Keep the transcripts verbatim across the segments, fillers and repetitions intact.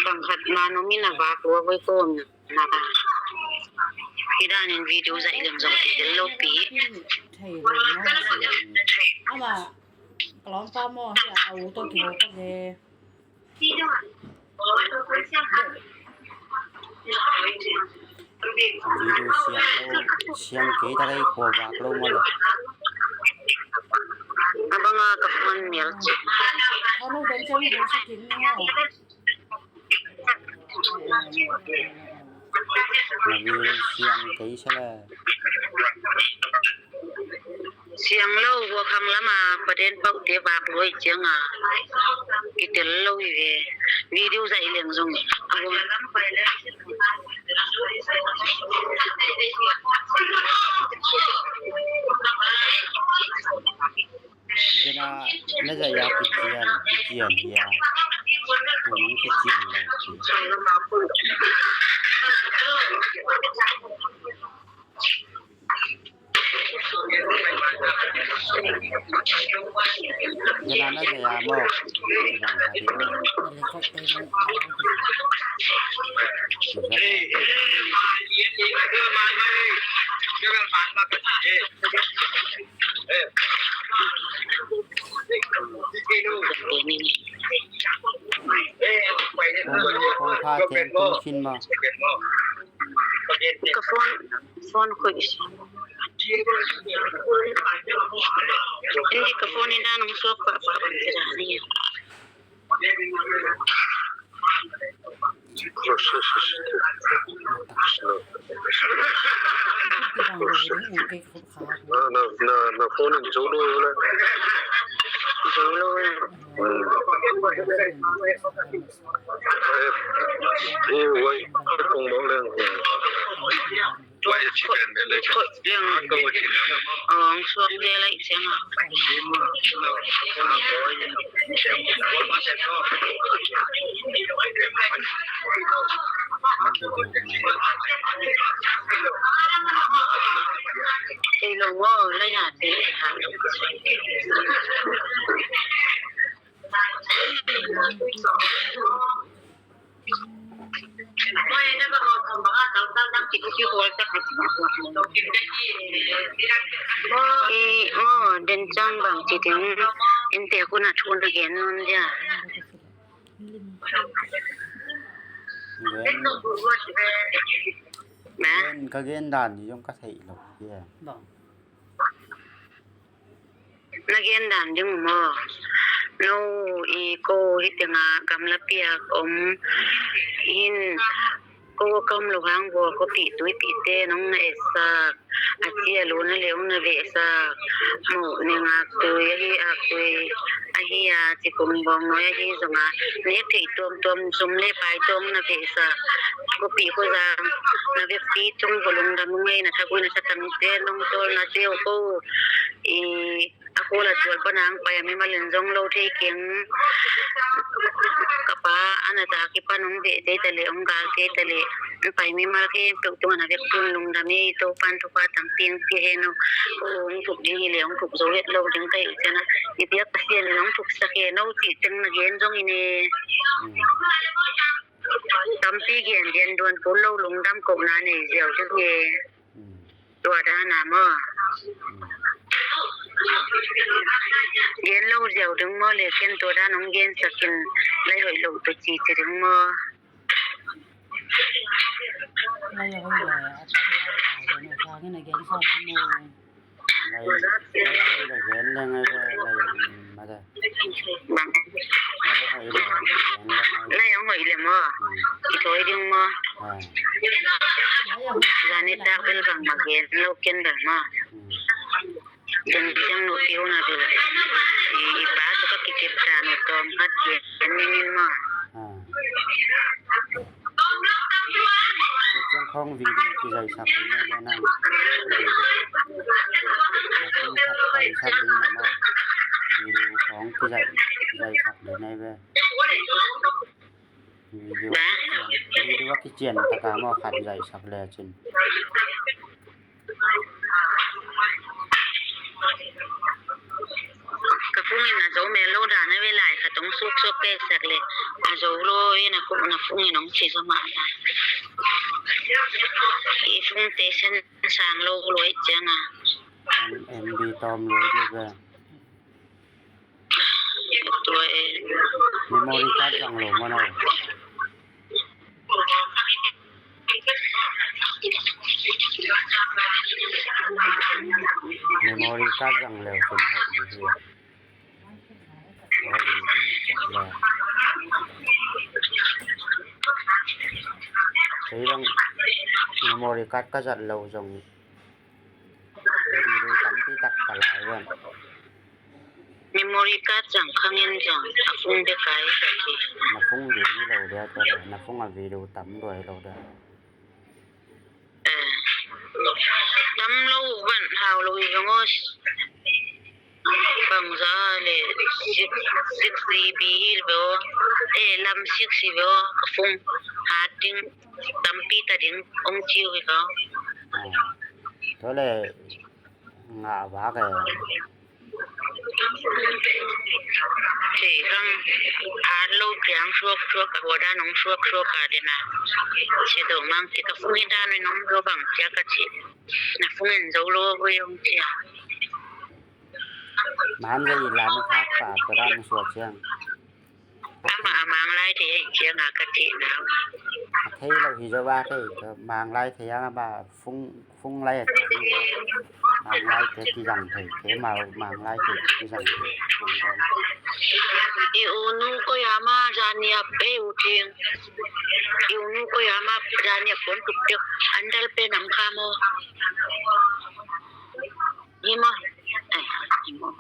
Bang khat man om in a vak lua voi ko om na. Hi danin video zaih leng zong kitel lo pi. Thei lo maw? Ama ka lawmpa maw hi a, a u tawh kiho ka ve. Video siang lo, siang kei ta kei khua vak lo maw le. A banga ka phone mial ci. Hello, dan chang ho sa kin ni maw? Na vil siang kei sa le. Siang lo, huakhang lama paden paute vak luai cianga kitel lo hi ve. Video zaih leng zong. Dena na zai a kician, kician hia. Tunung kician lo. Dena na zai a mo. Kong pha keng kong sin ma. Ka phone, phone khuih si. Hindi ka phone in dan hong suak pahpah bang ci dan hi. Na, na, na, na phone in zo lo le. Zo lo le. Hmm. Eh, eh, wai, kong bang leng. Khut leng, ong suak de lai ciang a. Kei lo ngo lai na te ha. Eh, oh, den cang bang ci ding, ente kuna thu na gen non dia. Gen, gen, ka gen dan ni zong ka thei lo dia. Bang. Na gen dan ding maw? No, i ko hi tenga gamla piak om hin ko kam lo hang bo ko pi tui pi te nong na esak. A cia lo na le ong na vesak. Mo ne ngak tui a hi ak tui a hi a ci kum bong noi a hi zonga. Nek thei tuam tuam sum le pai tuam na vesak. Ko pi ko zang na vek pi tung ko lungdam ngai na thagui na sa tam te nong tol na te o ko. I a kul a tual pana ang pai a mimal in zong lo thei keng. Ka pa ana ta kipan ong ve te ta le ong gal te ta le. Ang pai mimal khempeuh tung ana vek tun lungdam e, Topan thupha tampi ong pia hen o. Ko ong thuk ding hi le ong thuk zo het lo ding ka hi ciana. I biak Pasian in ong thuk sak hen o cih teng na gen zong i ne. Tampi gen gen duan ko lo lungdam ko na nei ziau ding e. Tua dan a maw? Gen lo ziau ding maw le ken tua dan ong gen sakin lai hoih lo tua ci ci ding maw? Lai hoih lo a tak na ta gen a gen sa ding maw? Lai, lai hoih lo gen leng ai ve lai ma da. Bang. Lai ong hoih le maw? I thoi ding maw? Zani tak bel bang ma gen lo ken bel maw? Ken siang no piu na bel. I pa tu ka kikip ta no tom hat gen ning in maw? Ciang khong video kizai sak ding na nang. Khong sak pai sak ding na maw? Video khong kizai, kizai sak ding na ve. Video a kician, video a kician taka maw khat zai sak le cin. Ka pu Phung in a zo mel lo dan a ve lai khat hong suksuak peksak le a zo lo in a khuk na phung in hong ci zo mah lai. I phungte sen sang lo luai ciang a. M B tawm luai dih ve. Tua e. Memory card zang lo maw no? Memory card zang lo cun a hoih dih hi. Kei bang memory card ka zat lo zong video tampi tak ka lai ven. Memory card zang khang in zang a phung bek a hi ka ci. Na phung ding hi lo dia tua le na phung a video tam lua hi lo dia. Eh, tam lo van hau lo hi zong os. Bangza le six, six G B hi lo. Eh, lam six hi lo. A phung hat ding tampi ta ding ong ciu hi lo. Tua le ngah vak e. Thei hang at lo piang suaksuak a, hua dan hong suaksuak a dena. Sia do mang ci ka phung hi dan hong zo bang cia ka ci. Na phung in zo lo vui hong cia. Man ve i lam i khak pa tua dan hong suak ciang. Amah a Manglai thei a i ciang a ka cihna. A thei lo hi zo a thei, Manglai thei a ba phung, phung lai a thei hi. Manglai te kizang thei, te ma Manglai te kizang thei. I u nu ko ya ma zaniap e u ting. I u nu ko ya ma zaniap pon tuk tek andal pe nam ka mo. Hi maw? Ai, hi maw?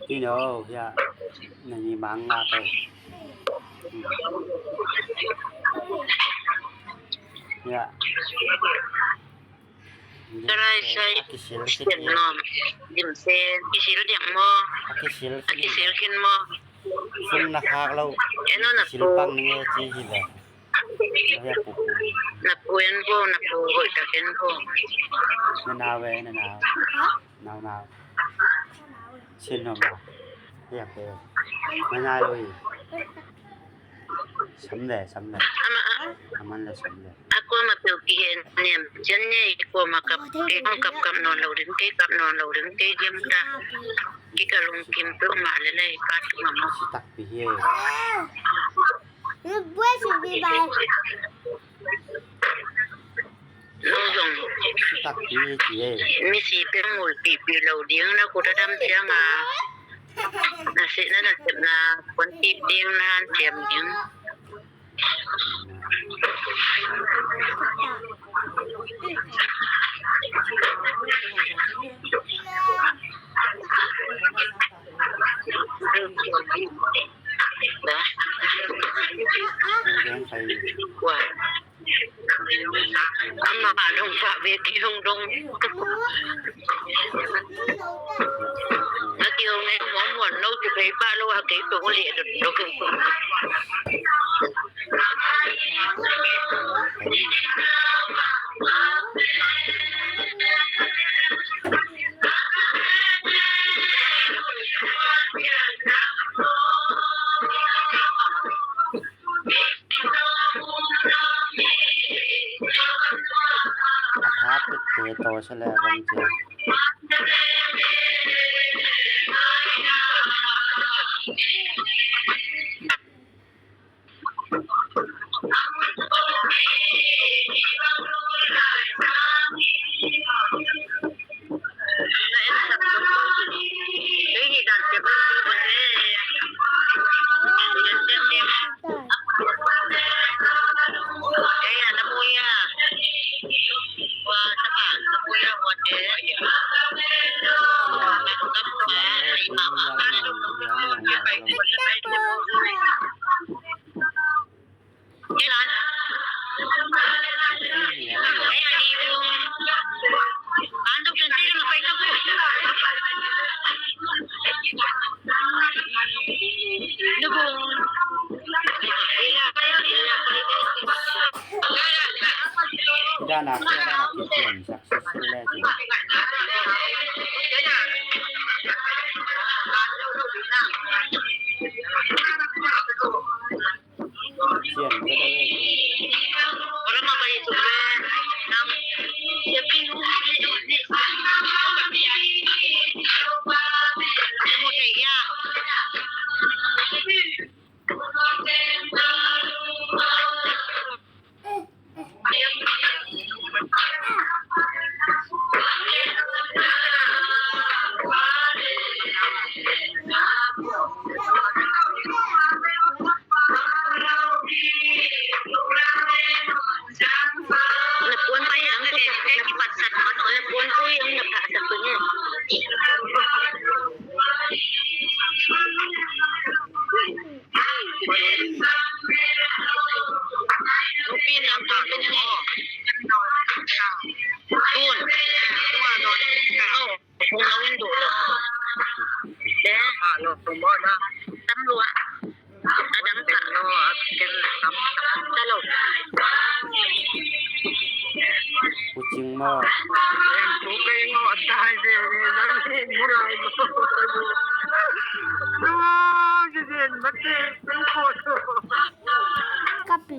Tino, ya, nang i mang nga pe. Ya. Ka lai sai. A kisil khin. Sian nuam. Dim sen. Kisil diak maw? A kisil khin. A kisil khin maw? Sum na khak lo. Eno na kisil pu. Pang ni nge ci hi le. Na hiak pu pu. Na pu en pu, na pu hoih tak en pu. Na nau ve, na nau. Nau nau. Sin nuam nau. Hiak ve. Na ngai lo hi. Sam le, sam le. Amah a. Aman le sam le. A kuamah peuh kihen nem. Cian ne i kuamah kap, kei hong kap kap nawn lo ding, kei kap nawn lo ding, kei diam ta. Kei ka lungkim peuhmah le le, ka tung a maw. Si takpi hi e. No zong. Si takpi ci e. Misi peuh ngulpihpih lo ding na kut a dam ciang a. Na sihna na sepna kuan tip ding na hanciam ding. Amah dong pah ve ki dong dong. Na ki dong ne muan muan lo ki pei pah lo a kei pung le dong dong. A kha pitte tawh sia le van cia. Lak kira na kipian successful le ci. Pian ka da ve ko. Na puan pai ang na kipatsat man, na puan pai ang na phasak man. Nupi niam tun ka ning e. Tun. Oh, hong lo in duh lo. Te. Tam lua. A dang kah lo. Ta lo. Kucing maw. Kapi.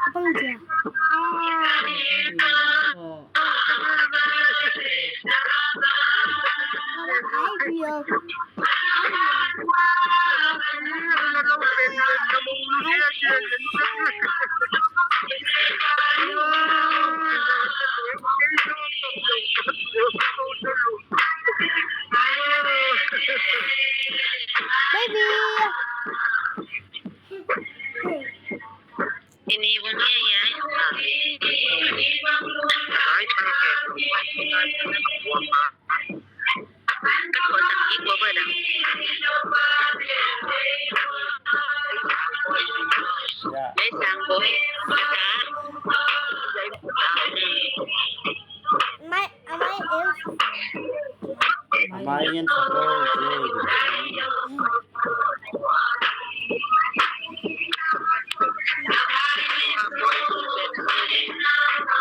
Abang dia. Abang ai dia. Baby. Ini bang ya ya. Ai, ai, ai. Mai, amai, eu. Amai, en sa ko, je.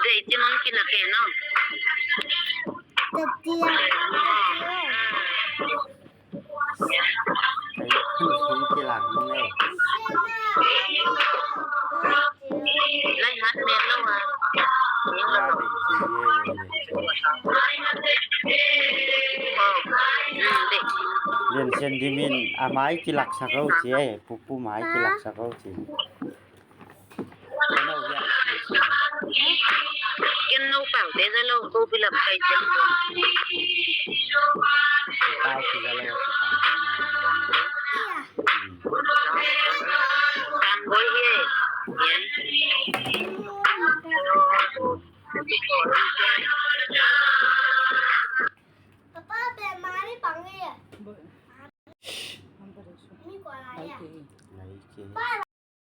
Dei ci mong kina ke no. Tetia. Kei, kei, kei lang mong e. Lai hat men lo a. Ya, dei ci e, dei ci. Lian Sian Dim in a mai kilaksak o ci e, Pupu mai kilaksak o ci. Ken no pau te za lo ko bilap kai jang. Pau ki za lo. Sang goi ye. Ye.